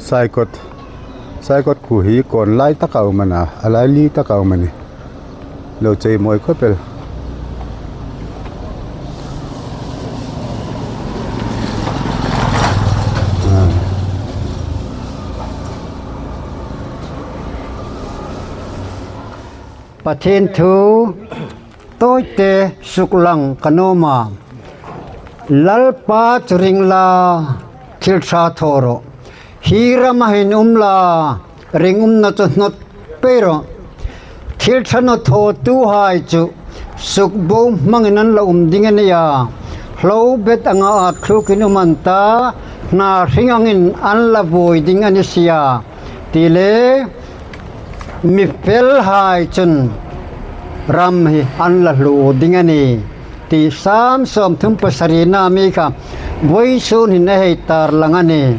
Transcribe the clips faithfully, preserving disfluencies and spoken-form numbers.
Saikot, Saikot khuo hi kawn lai taka um a na, a lai li taka um a nih. Lo chei mawi khawp el. Pathien thu tawite suklang ka nuom a. Lalpa chu ring la, thil ṭha thaw rawh. Hi rama hin um la, ringumna chu hnawt pei rawh. Thil ṭha naw thawtuhai chu sukbo hmangin an la um ding a nih a. Hlo bet anga at thlukin um an ta, hna hring angin an la buoi ding a ni si a. Ti le, mi felhai chun ram hi an la hluo ding a nih. Ti Sam sawmthum pasarina mi kha vawisun hin a hei tarlang a nih.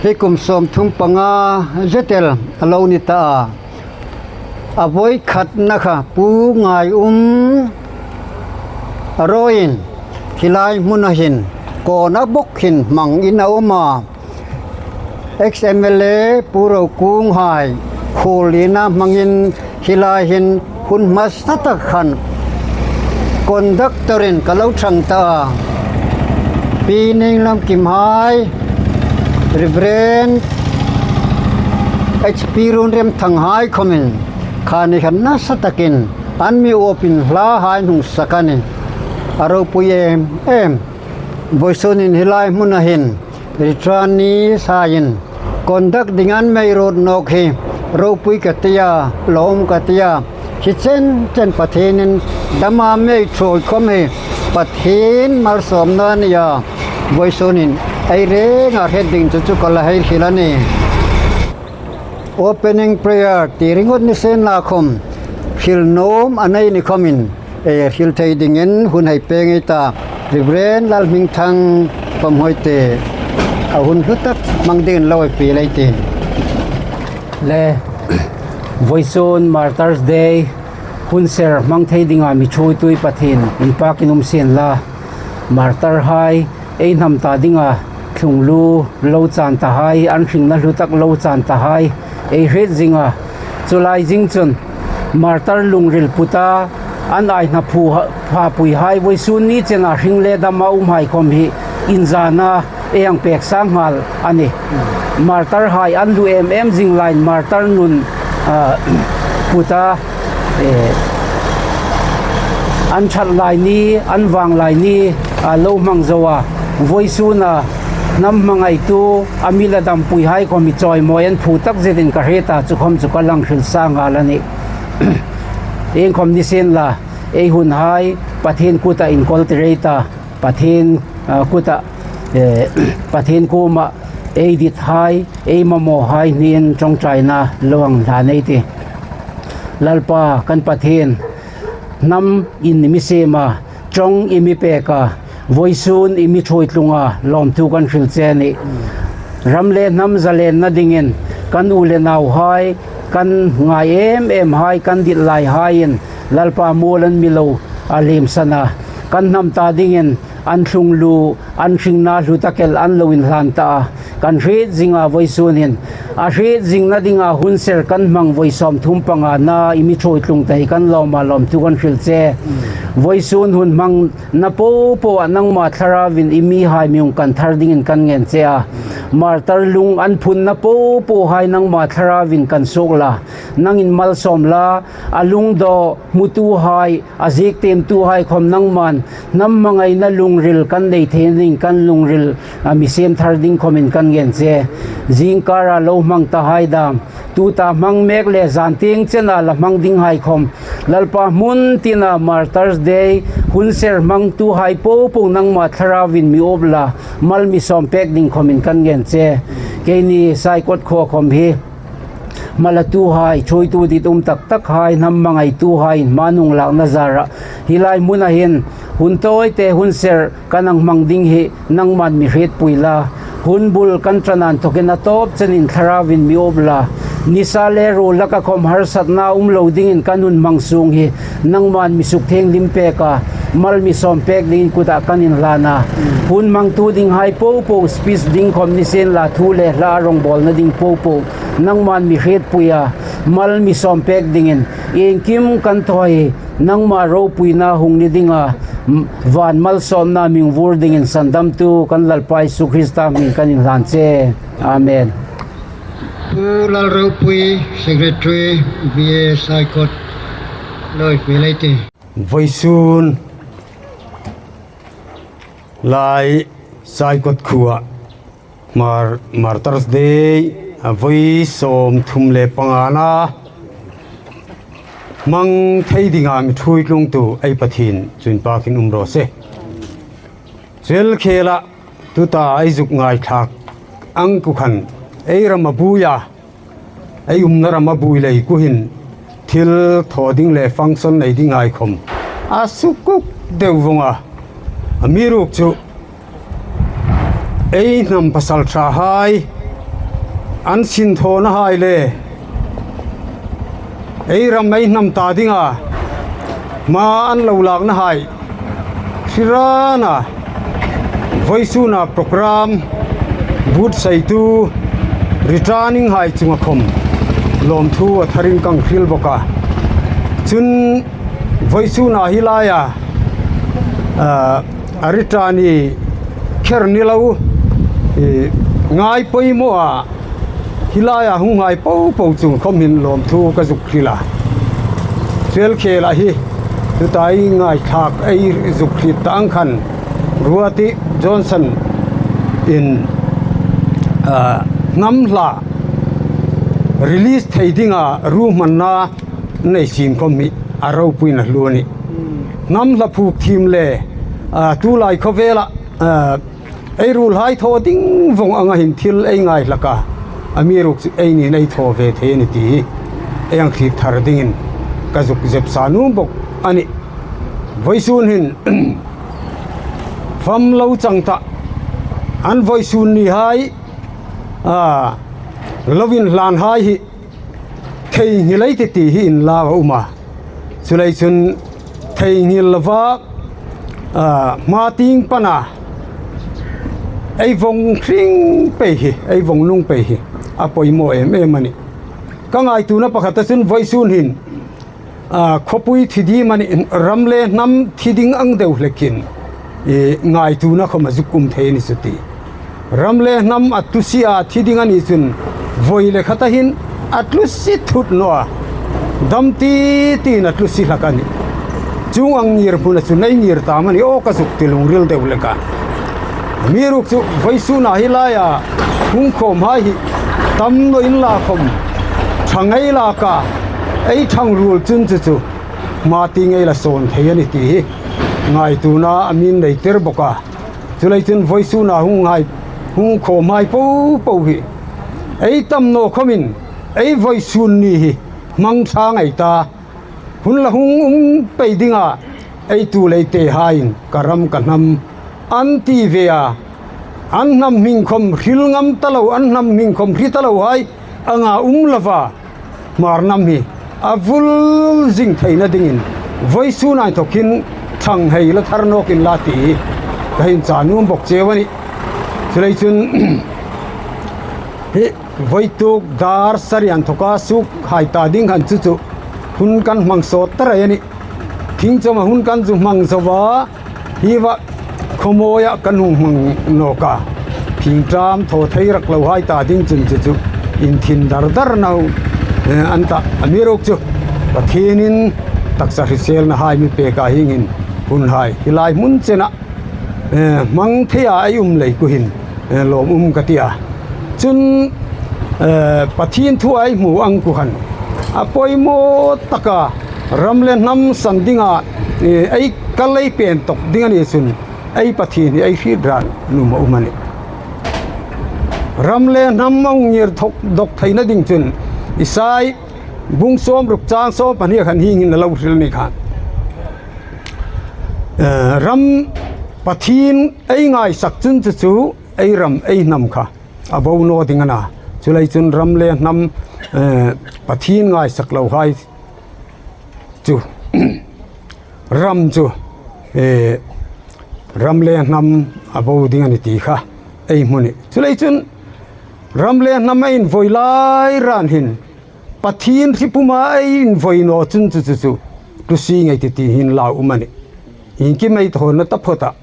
Hi kum sawmthum panga zet el a lo ni ta a. A voi khatna kha Pu Ngaium Rawin hi lai hmuna hin kawn a bawk hin hmangin a um a. Ex M L A Pu Rokunghai khuolina hmangin hi lai hin hun hmasa tak khan conductor-in ka lo ṭhang ta a. Pi Ninglamkimhai, Reverend H P Runremthanghai khawmin kha ni khan nasa takin an mi awpin hlahai an hung sak a nih. A ropui em em. Vawisunin hi lai hmuna hin returnees-haiin conduct ding an mi ruot nawk hi ropui ka ti a, lawm ka ti a. Hi chen chen Pathienin dama mi ṭhuoi khawm hi Pathien malsawmna a nih a. Vawisunin ei renga hriet ding chu chu ka la hei hril a nih. Opening prayer ti ringawt ni sien la khawm hril nuom a nei ni khawmin, e, hril thei dingin hun hei pêng ei ta. Reverend Lalhmingthang Pamhoite, a hun hlu tak hmang dingin lo hei pil ei tih. Le, vawisun Martyrs' Day hun ser hmang thei dinga mi ṭhuoitu Pathien inpakin um sien la. Martyr-hai ei hnam ta dinga thlunglu lo chan tahai, an hringna hlu tak lo chan tahai ei hriet zing a. Chu lai zing chun martyr lungril puta an aina phu ha, phapuihai vawisun ni chena hring le dama umhai khawm hi inzana ei hang pek sa nghal a nih. Martyr-hai an hlu em em zing laiin martyr nun, ah, puta, eh, an ṭhat lai ni, an vang lai ni, a lo hmang zo a. Vawisuna hnam hmangaitu a mi la dampuihai khawm hi chawimawi an phu tak zetin ka hriet a, chu khawm chu ka lo hang hril sa nghal a nih. Iengkhawm ni sien la, ei hunhai Pathien kuta inkawl tir ei ta. Pathien, ah, kuta, eh, Pathien kuoma ei dithai, ei mamawhai hniin ṭawngṭaina lo hang hlan ei tih. Lalpa kan Pathien, hnam in i mi siem a, ṭawng i mi pek a, vawisun i mi ṭhuoi tlung a, lawmthu kan hril che a nih. Ram le hnam zalenna dingin kan u le nauhai, kan ngai em emhai, kan dit laihaiin Lalpa mual an mi lo a limsan a, kan hnam ta dingin an thlunglu, an hringna hlu tak el an lo inhlan ta a. Kan hriet zing a vawisun hin, a hriet zingna dinga hun ser kan hmang vawi sawmthum pangana i mi ṭhuoi tlung ta hi kan lawm a, lawmthu kan hril che. Vawisun hun hmangna popoa nangma thlarauvin i mihai mi hung kan thar dingin kan ngen che a. Martyr lung an phunna popohai nangma thlarauvin kan suok la, nangin malsawm la, a lungdaw hmutuhai, a ziek tiemtuhai khawm nangman hnam hmangaina lungril kan nei thei ding, kan lungril a mi siem thar ding khawmin kan ngen che. Zingkara lo hmang tahai dam, tuta hmang mek le zan tieng chena la hmang dinghai khawm, Lalpa, hmun tina Martyrs' Day hun ser hmangtuhai popo nangma thlarauvin mi awp la, mal mi sawm pek ding khawmin kan ngen che. Keini Saikot khuo khawm hi hmalatuhai, ṭhuoitu ditum tak takhai, hnam hmangaituhai hma nung lakna zarah hi lai hmuna hin hun tawite hun ser kan hang hmang ding hi nangman mi hrietpui la, hun bul kan ṭan inthawkin a tawp chenin thlarauvin mi awp la, Nisa le ruol laka khawm harsatna um lo dingin kan hun hmang sung hi nangman mi sukthienghlim pek a, mal mi sawm pek dingin kutah kan inhlan a. Hun hmangtu dinghai popo speech ding khawm ni sienla, thu le hla rongbawlna ding popo nangman mi hrietpui a, mal mi sawm pek dingin iengkim kan thaw hi nangma ropuina hung ni dinga, van malsawmna mi hung vur dingin sandamtu kan Lalpa Isu Krista hmingin kan inhlan che. Amen. Pu Lalropui, Secretary, B A Saikot, lo hmang ei tih. Vawisun lai Saikot khuoa Mar-, Martyrs Day a vawi sawmthum le pangana hmang thei dinga mi ṭhuoi tlungtu ei Pathien chu inpakin um raw se. Chu el khela tuta ei zuk ngaithlak ang khu khan ei ram a buoi a, ei umna ram a buoi lei khu hin thil thaw ding le function nei dinghai khawm a sukuk deu vong a. Amiruokchu ei hnam pasalṭhahai an sinthawnahai le ei ram ei hnam ta dinga hma an lo laknahai hre rana vawisuna program buotsaitu returning hai chunga khawm lawmthu a tharin kan hril bawk a. Chun vawisuna hi laia, a, a return-i kher ni lo, i, ngai poimaw a, hi laia hunghai popo chunga khawm hin lawmthu ka zuk hril a. Chu el khela hi tuta ei ngaithlak ei zuk hriet ta ang khan Ruati Johnson in, a, hnam hla release thei dinga ruhmanna nei siem khawm hi a ropuina hlu a nih. Hnam hla phuok thiem le, a, tulai khawvela, a, ei ruolhai thaw ding vong anga hin thil ei ngai hlak a, amiruokchu eini'n ei thaw ve thei a nih ti hi ei hang hriet thar dingin ka zuk zepsa nuom bawk a nih. Vawisun hin fam lo chang ta, an vawisun nihai, a, lo inhlanhai hi theinghil ei ti ti hi inlau a um a. Chuleiin chun theinghil lova, a, hma tieng pana ei vong hring pei hi, ei vong nung pei hi a poimaw em em a nih. Ka ngaituona pakhata chun vawisun hin, a, khawpui thi ding a nih, ram le hnam thi ding ang deu hlekin, i, ngaituona khawm a zuk um thei a ni chu ti. Ram le hnam a tlusi a thi ding a ni chun voi le khata hin a tlusi thut naw a, dam ti tiin a tlusi hlak a nih. Chuong ang ngirhmuna chun ei ngir ta am a ni aw ka zuk ti lungril deu hlek a. Amiruokchu vawisuna hi laia hung khawmhai hi tam naw inla khawm ṭhang ei lak a, ei ṭhang ruol chun chu chu hma tieng ei la sawn thei a nih ti hi ngaituona a mi nei tir bawk a. Chuleiin chun vawisuna hunghai, hung khawmhai popo hi ei tam naw khawmin ei vawisun ni hi hmang ṭha ngei ta, hun la hung um pei dinga ei tu le ei tehaiin ka ram ka hnam an ti ve a, an hnam hming khawm hril ngam ta lo, an hnam hming khawm hre ta lohai anga um lova Hmar hnam hi a vul zing theina dingin vawisuna inthawkin ṭhang hei la thar nawk inla ti hi ka hin chah nuom bawk cheu a nih. Chuleiin chun hi vawituk dar sari inthawka sukhai ta ding khan chu chu hun kan hmang sawt ta rei a nih. Thingchoma hun kan zu hmang zo a, hi va khawmawia kan hung hmang nawk a, phingṭam thaw thei rak lohai ta ding chun chu chu inthin dar dar naw, eh, an ta. Amiruokchu Pathienin taksa hriselnahai mi pek a, hieng hin hunhai hi lai hmun chena, eh, hmang theia ei um lei khu hin, eh, lawm um ka ti a. Chun, eh, Pathien thua ei hmu ang khu khan a poimaw taka ram le hnam san dinga, eh, ei kal ei pen tawk ding a ni chun ei Pathien hi ei hriet ran nuom a um a nih. Ram le hnam a hung ngir thawk dawk theina ding chun Isai bung sawmruk chang sawmpahni khan hieng hin a lo hril ni kha. Eh, ram Pathien ei ngaisak chun chu chu ei ram ei hnam kha a bo naw ding a na. Chuleiin chun ram le hnam, eh, Pathien ngaisak lohai chu, ram chu, eh, ram le hnam a bo ding a ni ti kha ei hmu a nih. Chuleiin chun ram le hnam ei invoi lai ran hin Pathien hri puma ei invoi naw chun chu chu chu, tu si ngei ti ti hin lau um a nih. Iengkim ei thaw naw taphawt a,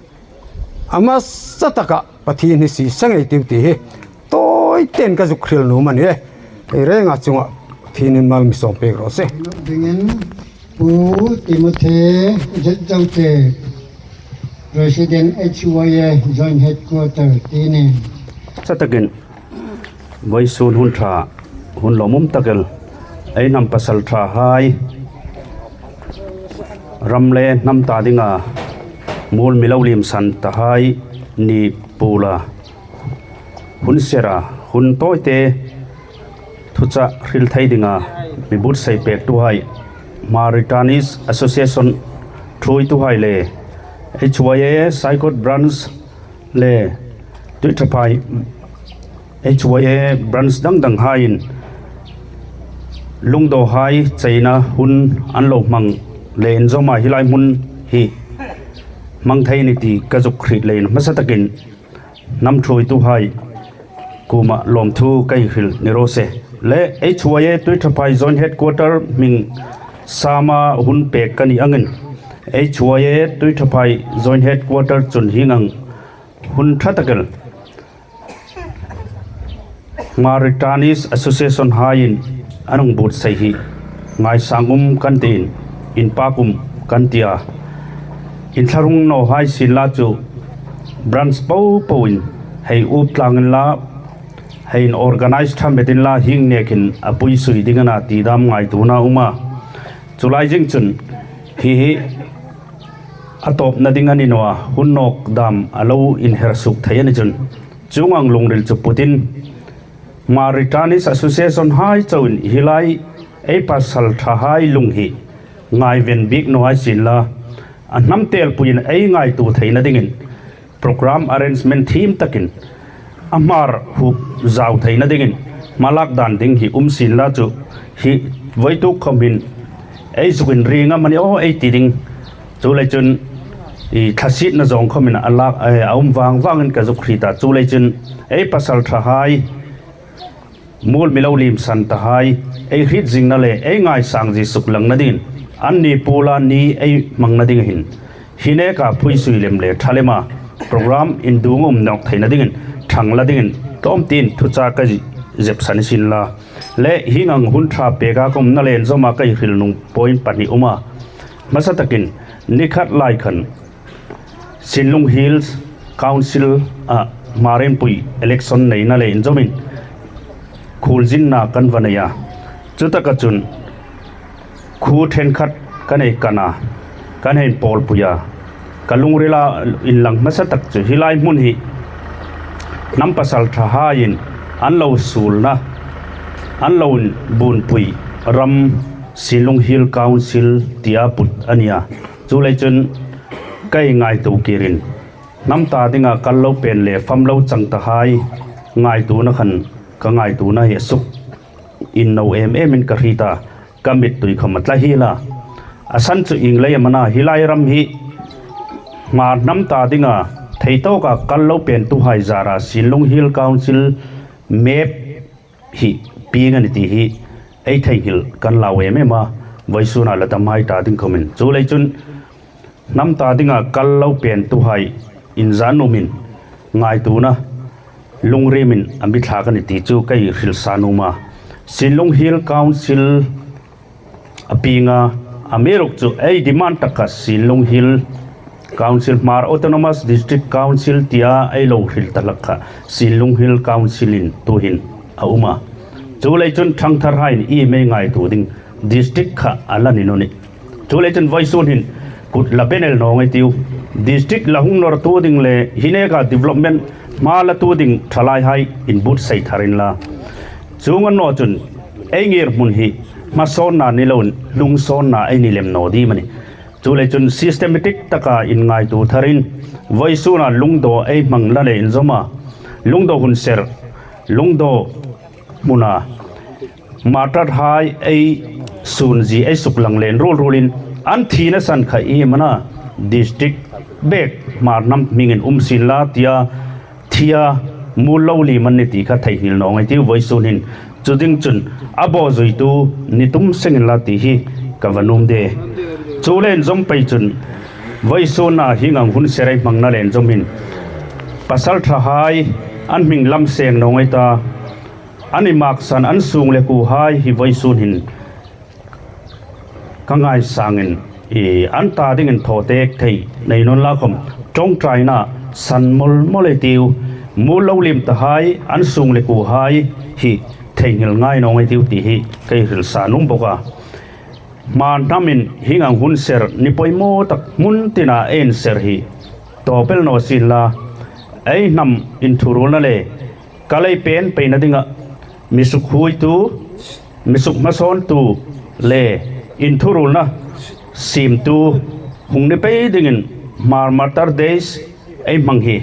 a hmasa taka Pathien hi sie sa ngei ei tiu ti hi tawi tein ka zuk hril nuom a nih. Ei renga chunga Pathienin mal mi sawm pek raw se. Dingin Pu Timothy Zetzote, President H Y A Joint Headquarter ti a nih. Sa takin, vawisun hun ṭha, hun lawmum tak el, ei hnam pasalṭhahai, ram le hnam ta dinga mual mi lo liemsan tahai ni puola, hun sera, hun tawite thuchah hril thei dinga mi buotsai pektuhai, Hmar Returnees Association ṭhuoituhai le H Y A Saikot Branch le Tuithaphai H Y A branch dang danghaiin lungdawhai cheina hun an lo hmang le inzawma hi lai hmun hi hmang thei a nih ti ka zuk hriet leiin hmasa takin hnam ṭhuoituhai kuoma lawmthu ka hril ni raw se. Le H Y A Tuithaphai Joint Headquarter hming sawma hun pek ka ni angin, H Y A Tuithaphai Joint Headquarter chun hieng ang hun ṭha tak el Hmar Returnees Association haiin an hung buotsai hi ngaisang um kan tiin, inpak um kan ti a. Inthlahrung nawhai sienla chu branch popoin hei up tlangin la, hei inorganize ṭha metin la, hieng nekin a puisui ding a na ti dam ngaituona a um a. Chu lai zing chun hi hi a tawpna ding a ni naw a, hun nawk dam a lo inher suok thei a ni chun, chuong ang lungril chu putin, Hmar Returnees Association hai chauin hi lai ei pasalṭhahai lung hi ngaiven bik naw hai sienla, a hnam telpuiin ei ngaituo theina dingin, program arrangement thiem takin, a Hmar huop zau theina dingin hmalak dan ding hi um sienla chu, hi voituk khawm hin ei zuk inring a mani aw ei ti ding. Chuleiin chun i thasietna zawng khawmin a lak, eh, a um vang vangin ka zuk hriet a. Chuleiin chun ei pasalṭhahai, mual mi lo liemsan tahai, ei hriet zingna le ei ngaisang zie suklangna dingin, anni puola ni ei hmangna ding hin, hi neka puisui lem le ṭha lema program induong um nawk theina dingin, ṭhang la dingin, tlawm tiin thuchah ka zepsan sienla. Le hieng ang hun ṭha peka ka umna le inzawma ka hril nuom point pahni um a. Hmasa takin, ni khat lai khan Sinlung Hills Council-a Hmar Inpui election neina le inzawmin khuolzinna kan va nei a. Chutaka chun khuo ṭhenkhat kan hei kan a, kan hei inpawlpui a. Ka lungrila inlang hmasa tak chu hi lai hmun hi hnam pasalṭhahaiin an lo suolna, an lo inbuonpui ram Sinlung Hill Council tia put a nia. Chuleiin chun ka ngaituo kirin, hnam ta dinga kal lo pen le fam lo chang tahai ngaituona khan ka ngaituona hi a suk inno em emin ka hriet a, ka mittui khawm a tla hiel a. A san chu ieng lei am a na, hi lai ram hi Hmar hnam ta dinga thei tawka kal lo pentuhai zara Sinlung Hill Council map hi pieng a ni ti hi ei theinghil kan lau em em a, vawisuna la dam hai ta ding khawmin. Chuleiin chun hnam ta dinga kal lo pentuhai inzan umin ngaituona lungriemin a mi thlak a ni ti chu ka hril sa nuom a. Sinlung Hill Council a pienga, amiruokchu ei demand tak kha Sinlung Hill Council, Hmar Autonomous District Council tia ei lo hril ta hlak kha Sinlung Hill Council-in tuhin a um a. Chuleiin chun ṭhangtharhaiin ieng am ei ngaituo ding, district kha a la ni naw nih. Chuleiin chun vawisun hin kut la be nel naw ngei ei tiu. District la hung nawrtu ding le hi neka development hma latu ding ṭhalaihai inbuotsai thar inla. Chuong a ni naw chun ei ngirhmun hi hmasawnna ni loin hnungsawnna ei ni lem naw ding am a nih. Chuleiin chun systematic taka inngaituo tharin vawisuna lungdaw ei hmang la le inzawma, lungdaw hun ser, lungdaw hmuna martyrhai ei sunzie ei suklang len ruol ruolin an thina san kha iem a na, district bek Hmar hnam hmingin um sien la tia, thia muol lo liem an ni ti kha theinghil naw ngai ei tiu vawisun hin. Chu ding chun a bawzuitu ni tum seng inla ti hi ka va nuom de. Chu len zawm pei chun vawisuna hieng ang hun ser ei hmangna len zawm hin pasalṭhahai an hming lam seng naw ngai ei ta, an inmaksan an sung le kuohai hi vawisun hin ka ngaisangin i an ta dingin thaw tek thei nei naw inla khawm, ṭawngṭaina san mawl mawl ei tiu, muol lo liem tahai an sung le kuohai hi theinghil ngai naw ngai ei tiu ti hi ka hril sa nuom bawk a. Hmar hnamin hieng ang hun ser ni poimaw tak hmun tina ei inser hi tawp el naw sien la, ei hnam inthuruolna le ka lei pen peina dinga mi sukhuoitu, mi sukhmasawntu le inthuruolna siemtu hung ni pei dingin Hmar Martyrs' Day ei hmang hi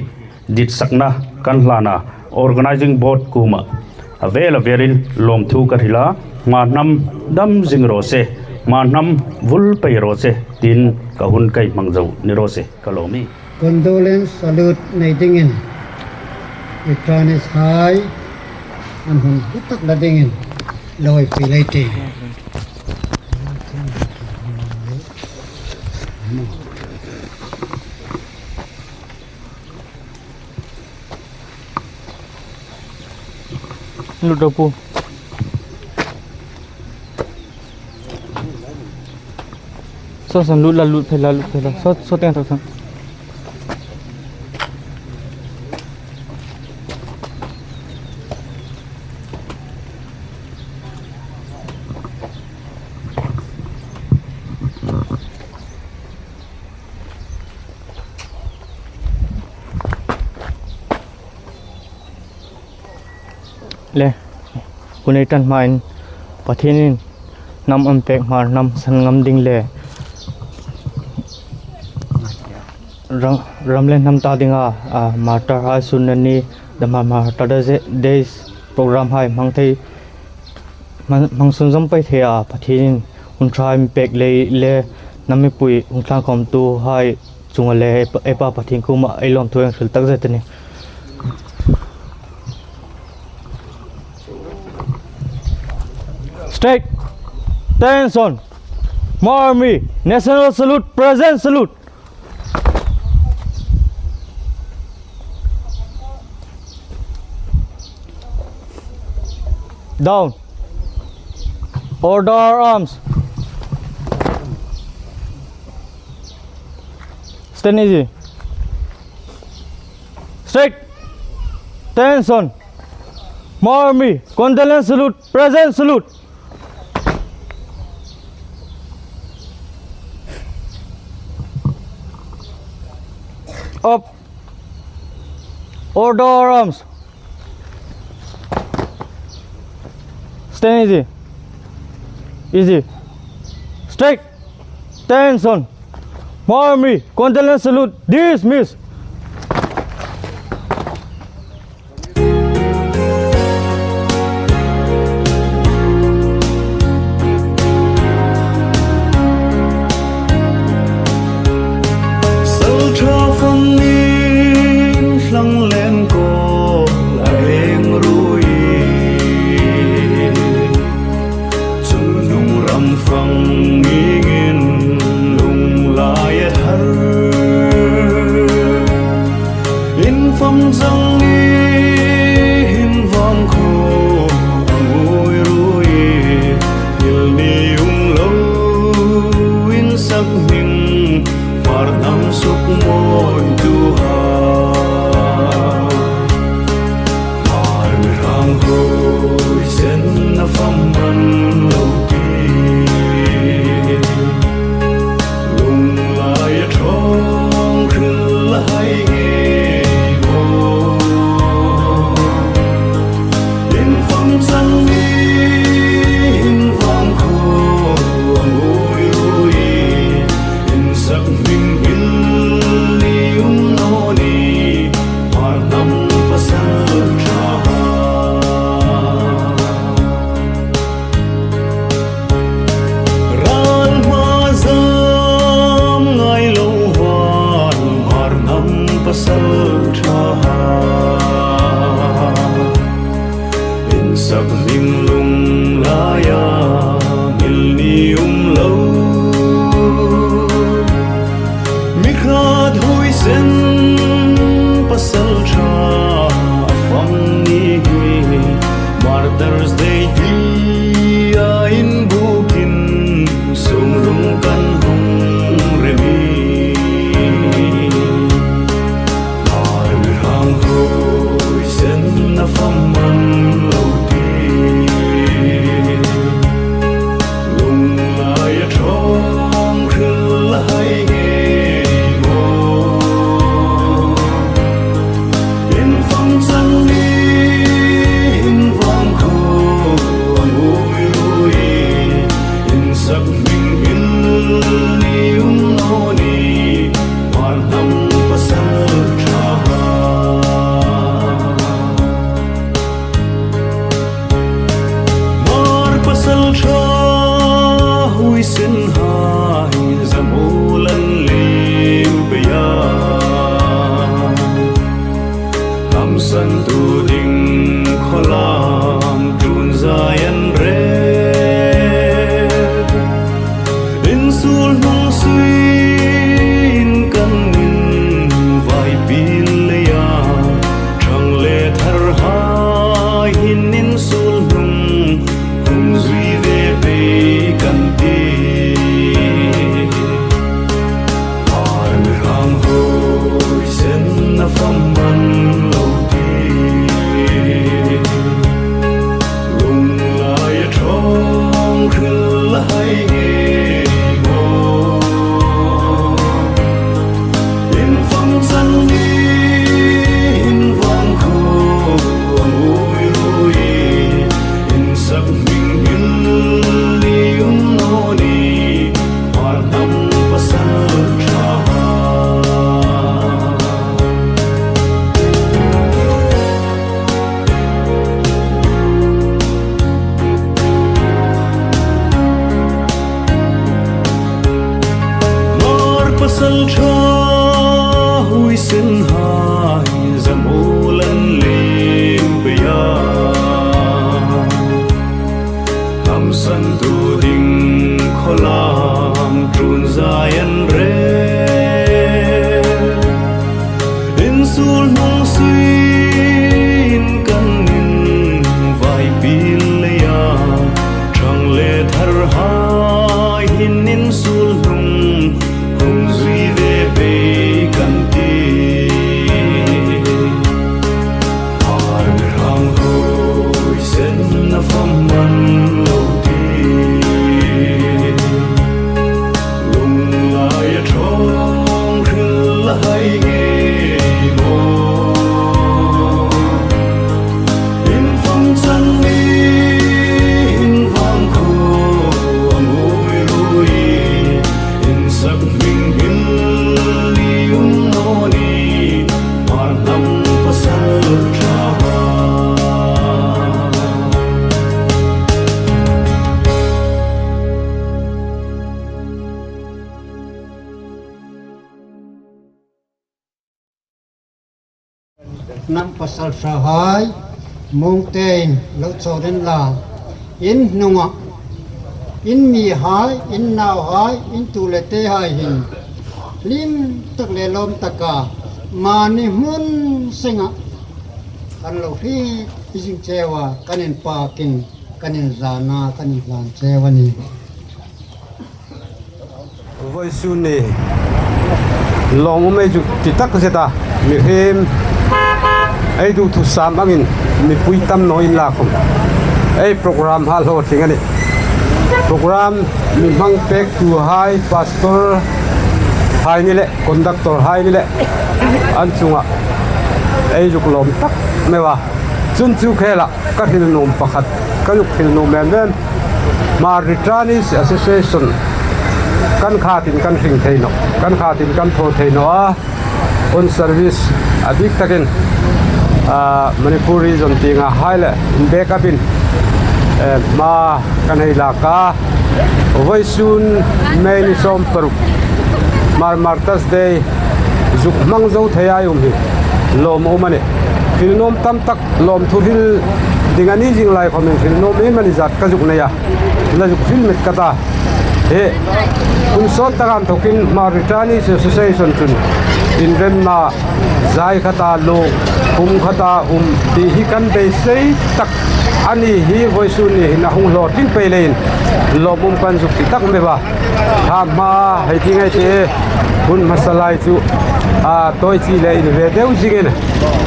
ditsakna kan hlan a, organizing board kuoma a vel a velin lawmthu ka hril a, Hmar hnam dam zing raw se, Hmar hnam vul pei raw se, tiin ka hun ka hmang zo ni raw se, ka lawm ie. Condolence salute nei dingin, returnees hai an hung hmu tak na dingin lo ei pil ei tih. Lut ro pu. Saw san lut la, lut phei la, lut phei la. Saw, saw teng tak san. Le, hun ei ṭan hmain Pathienin hnam an pek Hmar hnam san ngam ding le ram, ram le hnam ta dinga, a, martyrhai sunna ni, the Hmar Martyrs' Day program hai hmang thei, hmang, hmang sunzawm pei thei a, Pathienin hun ṭha ei pek lei le hnam mipui hung thlangkhawmtuhai chunga le ei Pa, ei Pa Pathien kuoma ei lawmthu ei hril takzet a nih. Straight. Attention. Hmar Army. National salute. Present salute. Down. Order arms. Stand easy. Straight. Attention. Hmar Army. Condolence salute. Present salute. Up. Order arms. Stand easy. Easy. Straight. Attention. Hmar Army. Condolence salute. Dismiss. Salṭha fangin hlanglen kawl a leng ruoi, chungnung ram fang iengin lunglai a thar. Infam chang ni hin vangkhuo a nguoi ruoi, thil ni um lo insak hming, Hmar hnam sukmawituhai. Hmar hrang hruoi sen a fam man lo ti. Lunglai a ṭhawng hril hai ngei maw. Infam chang ni hin vangkhuo a nguoi ruoi, insak hming hmil ni Pasal ṭha a fang ni hi, Martyrs' Day tia inbukin sungrum kan hung rem hi. Hmar mi hrang huoisen a fam man lo ti. Lunglai a ṭhawng hril a hai ngei maw. Infang chang ni hin vangkhuo a ngui rui, insak hming hil ni um naw ni, Hmar hnam pasal ṭha. Hmar pasal ṭha huoisen hai zam ula an liem pei a. Hamsantu ding khawlam ṭuon zai an rem. Insuol hnung suiin kan invai pil leia, ṭhang le tharhai hin insuol hnung hung zui ve pei kan ti. Hmar mi hrang huoisen a fam man lo ti. Lunglai a ṭhawng hril a hai ngei maw. Infang chang ni hin vangkhuo a ngui rui, insak hming hil ni um naw ni, Hmar hnam pasal ṭha. Hmar pasal ṭha huoisen hai zam ula an liem pei a. Hamsantu ding khawlam ṭuon zai an rem. Insuol hnung suiin kan invai pil leia, ṭhang le tharhai hin insuol hnung hung zui ve pei kan ti. Hmar mi hrang huoisen a fam man lo ti. Lunglai a ṭhawng hril a hai ngei maw. Infang chang ni hin vangkhuo a ngui rui, insak hming hil ni um naw ni, Hmar hnam pasal ṭha. Hnam pasal ṭhahai, mungtein lo chawr inla, in hnunga, in mihai, in nauhai, in tu le tehai hin, hlim tak le lawm taka, mani hmun senga kan lo hriet zing cheu a, kan inpakin, kan inzana, kan inhlan cheu a nih. Vawisun ni lawmum ei zuk ti takzet a, mihriem ei duthusam angin mipui tam naw inla khawm ei program ha hlawtling a nih. Program mi hmang pektuhai, pastor hai ni le, conductor hai ni le, an chunga ei zuk lawm tak meu a. Chun chu khela ka hril nuom pakhat, ka zuk hril nuom em em. Hmar Returnees Association, kan khatin kan hring thei naw, kan khatin kan thaw thei naw a. On service a bik takin, ah, Manipur region tienga hai le in backup in, eh, hma kan hei lak a. Vawisun May ni sawm paruk, Hmar Martyrs' Day zuk hmang zo thei ei um hi lawmum a nih. Hril nuom tam tak, lawmthu hril ding a ni zing lai khawmin hril nuom iemani zat ka zuk nei a, la zuk hril met ka ta. Hi hun sawt taka inthokin Hmar Returnees Association chun Inremna zai khata luong, kum khata um ti hi kan beisei tak a ni hi vawisun ni hin a hung hlawtling pei leiin lawmum kan zuk ti tak meu a. Tha hma hei ti ngai te, hun hmasa lai chu a tawi chi le in ve deu zingin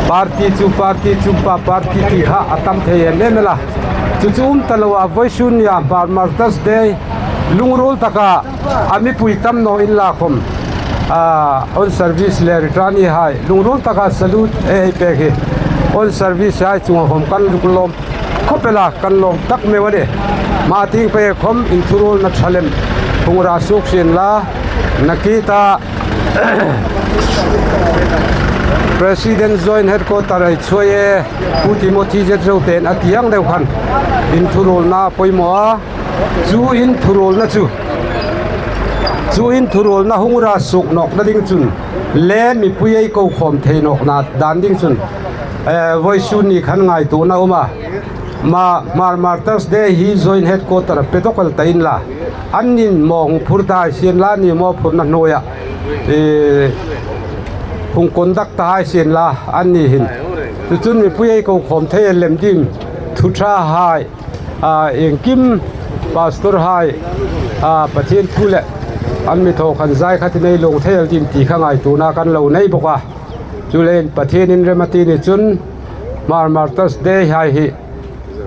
party chu party chu pa party ti kha a tam thei em em el a. Chu chu um ta lo a, vawisun nia Hmar Martyrs Day lungruol taka a mipui tam naw inla khawm, a, on service le returneehai lungruol taka salute ei pek hi on servicehai chunga khawm kan zuk lawm khawp el a, kan lawm tak meu a nih. Hma tieng pei khawm inthuruolna ṭha lem hung ra suok sien la, nakie ta President Joint Headquarter ei chhuaia Pu Timothy Zet Zote'n a ti ang deu khan inthuruolna a poimaw a. Chu inthuruolna chu, chu inthuruolna hung ra suok nawkna ding chun le mipui ei ko khawm thei nawkna dan ding chun, eh, vawisun ni khan ngaituona um a. Ma, Hmar Martyrs Day hi Joint Headquarter pe dawk el ta inla, an ni maw hung phur ta hai sien la, ni maw phurna hnuoia, eh, hung conduct ta hai sien la, an ni hin. Chu chun mipui ei ko khawm thei el lem ding, thu ṭha hai, a, iengkim pastorhai, a, Pathien thu le an mi thaw khan zai khatin ei lawm thei el ding ti kha ngaituona kan lo nei bawk a. Chuleiin Pathien inrem a ti ni chun Hmar Martyrs Day hai hi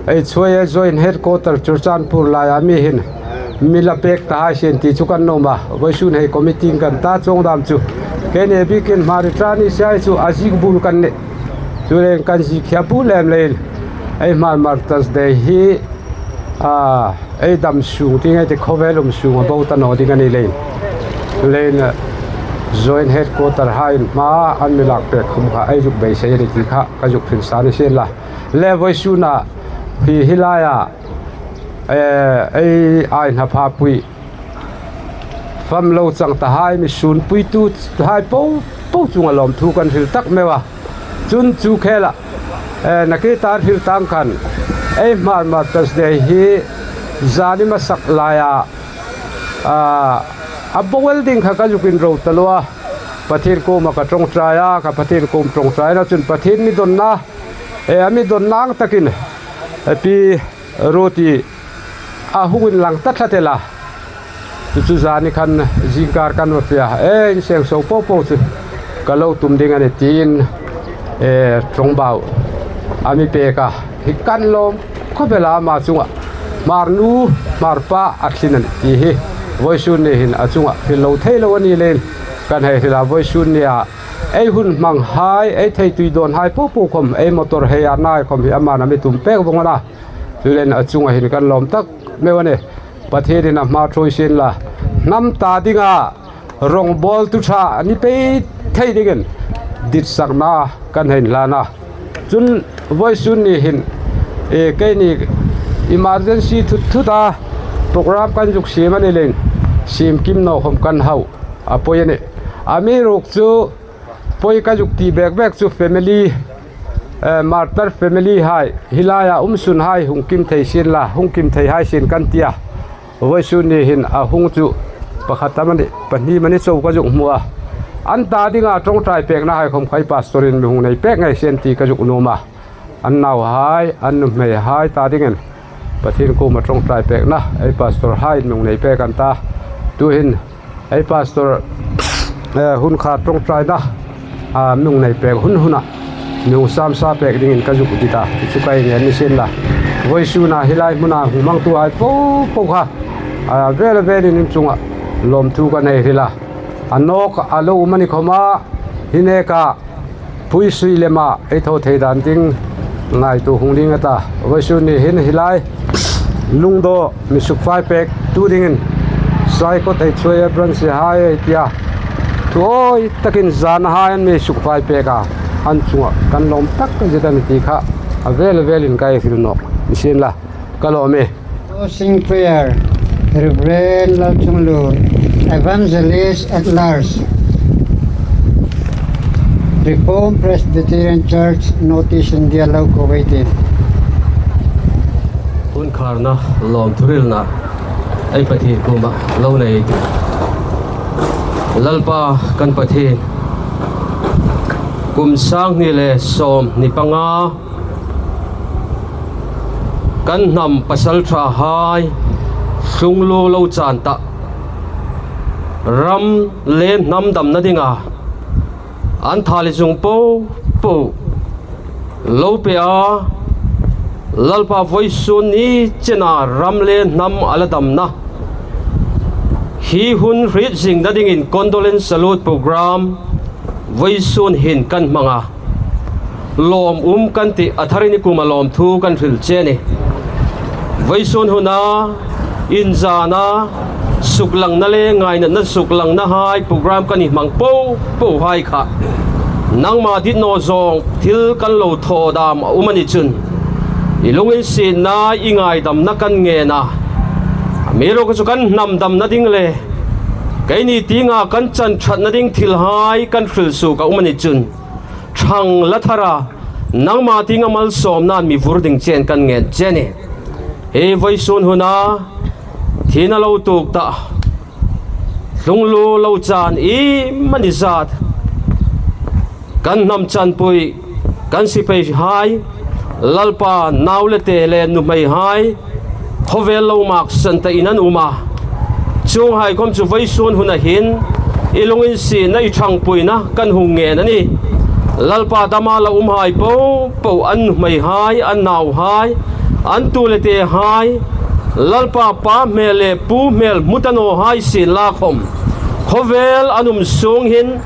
ei chhuaia Joint Headquarter Churachandpur laia mi hin mi la pek ta hai sien ti chu kan nuom a. Vawisun hei committee kan ta chuong dam chu keini bikin Hmar returneeshai chu a ziek bul kan nih. Chuleiin kan ziek hi a bul lem leiin ei Hmar Martyrs Day hi, a, ei dam sung ti ngai te, khawvel um sung a bo ta naw ding a ni leiin. Chuleiin, a, Joint Headquarterhaiin hma an mi lak pek khawm kha ei zuk beisei a nih ti kha ka zuk hril sa ni sien la. Le vawisuna hi hi laia, eh, ei ai hna phapui fam lo chang ta hai, mi sunpuitu hai po po chunga lawmthu kan hril tak meu a. Chun chu khela, eh, nakie ta hril tang khan ei Hmar Martyrs Day hi zani hmasa laia, a, a bo el ding kha ka zuk inro ta lo a. Pathien kuoma ka ṭawngṭai a, ka Pathien kuom ṭawngṭaina chun Pathien mi dawnna, eh, a mi dawnna ang takin, eh, Pi Ruti a hung inlang ta tlat el a. Chu chu zani khan zingkar kan va fe a, e, inseng so po po chu ka lo tum ding a nih tiin, e, ṭawngbau a mi pek a. Hi kan lawm khawp el a, ama chunga Hmar nu, Hmar pa a thlin a nih ti hi vawisun ni hin a chunga hril lo thei lo a ni leiin kan hei hril a. Vawisun nia ei hun hmanghai, ei theitui dawnhai po po khawm, ei motor hei a nai khawm hi aman a mi tum pek vawng a na. Chuleiin a chunga hin kan lawm tak meu a nih. Pathienin a hma ṭhuoi sien la, hnam ta dinga rawngbawltu ṭha ni pei thei dingin ditsakna kan hei inhlan a. Chun vawisun ni hin, e, keini emergency thut thuta program kan zuk siem a ni leiin siem kim naw khawm kan hau a poi a nih. Amiruokchu poi ka zuk ti bek bek chu family, eh, martyr family hai, hi laia um sunhai hung kim thei sien la, hung kim thei hai sien kan ti a. Vawisun ni hin a hung chu pakhat am a nih, pahni am a ni chau ka zuk hmu a. An ta dinga ṭawngṭai pekna hai khawm kha ei pastor-in mi hung nei pek ngei sien ti ka zuk nuom a. An nauhai, an nuhmeihai ta dingin Pathien kuoma ṭawngṭai pekna ei pastor-hai mi hung nei pek an ta. Tuhin ei pastor, eh, hun khat ṭawngṭaina, a, mi hung nei pek hun huna mi hung sam sa pek dingin ka zuk dit a. Chu chu ka ngen ni sien la. Vawisuna hi lai hmuna hung hmangtuhai po po kha, a, vel velin in chunga lawmthu ka nei hril a. A nawk a lo um a ni khawma, hi neka pui sui lema ei thaw thei dan ding ngaituo hung ding a ta. Vawisun ni hin hi lai Lungdaw mi sukfai pektu dingin Saikot ei chhuaia branch-hai ei tia thuawi takin zanahai an mi sukfai pek a, an chunga kan lawm tak zet a ni ti kha a vel velin ka ei hril nawk ni sien la. Ka lawm e. Closing prayer, Reverend Lalchunglun, Evangelist at Large, Reformed Presbyterian Church, North East India, Lower Kuwaiti. Hun kharna lawmthu hrilna ei Pathien kuoma lo nei ei tih. Lalpa kan Pathien, Kum sang hni le sawmhni panga kan hnam pasalṭhahai tlunglu lo chan ta ram le hnam damna dinga an thal le zung po po lo pe a, Lalpa vawisun ni chena ram le hnam a la damna hi hun hriet zingna dingin condolence salute program vawisun hin kan hmang a. Lawm um kan tih, a tharin i kuoma lawmthu kan hril che a nih. Vawisun huna inzana suklangna le ngainatna suklangna hai program kan hmang po po hai kha nangma dit naw zawng thil kan lo thaw dam a um a ni chun, i lunginsietna, i ngaidamna kan ngen a. Amiruokchu kan hnam damna ding le keini tienga kan chan ṭhatna ding thil hai kan hril suok a um a ni chun, ṭhang la thara nangma tienga malsawmnain mi vur ding chen kan ngen che a nih. Hi vawisun huna thina lo tuok ta tlunglu lo chan iemani zat kan hnam chanpui, kan sipaihai, Lalpa nau le te le nuhmeihai, khawvel lo maksan ta in an um a. Chuonghai khom chu vawisun huna hin i lunginsietna, i ṭhangpuina kan hung ngen a nih. Lalpa dama la umhai po po, an nuhmeihai, an nauhai, an tu le tehai, Lalpa pa hmel le pu hmel hmu ta naw hai sienla khom, khawvel an um sung hin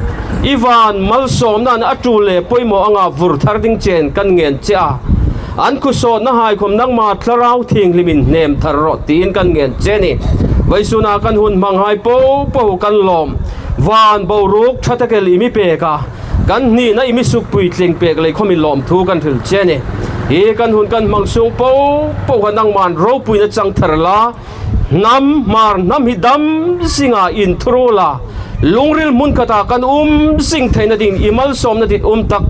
i van malsawmnain a tul le poimaw anga vur thar ding chen kan ngen che a. An khawsawtnahai khom nangma Thlarau Thienghlimin hnem thar rawh tiin kan ngen che a nih. Vawisuna kan hun hmanghai po po kan lawm. Van boruok ṭha tak el i mi pek a, kan hnina i mi sukpuitling pek lei khom i lawmthu kan hril che a nih. Hi kan hun kan hmang sung po po kha nangman ropuina chang thar la, hnam, Hmar hnam hi dam zinga inthuruol a, lungril hmun khata kan um zing theina dingin i malsawmna dit um tak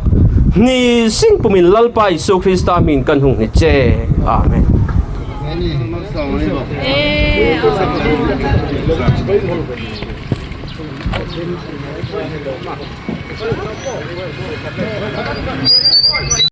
hni zing pumin Lalpa Isu Krista hmingin kan hung hni che. Amen.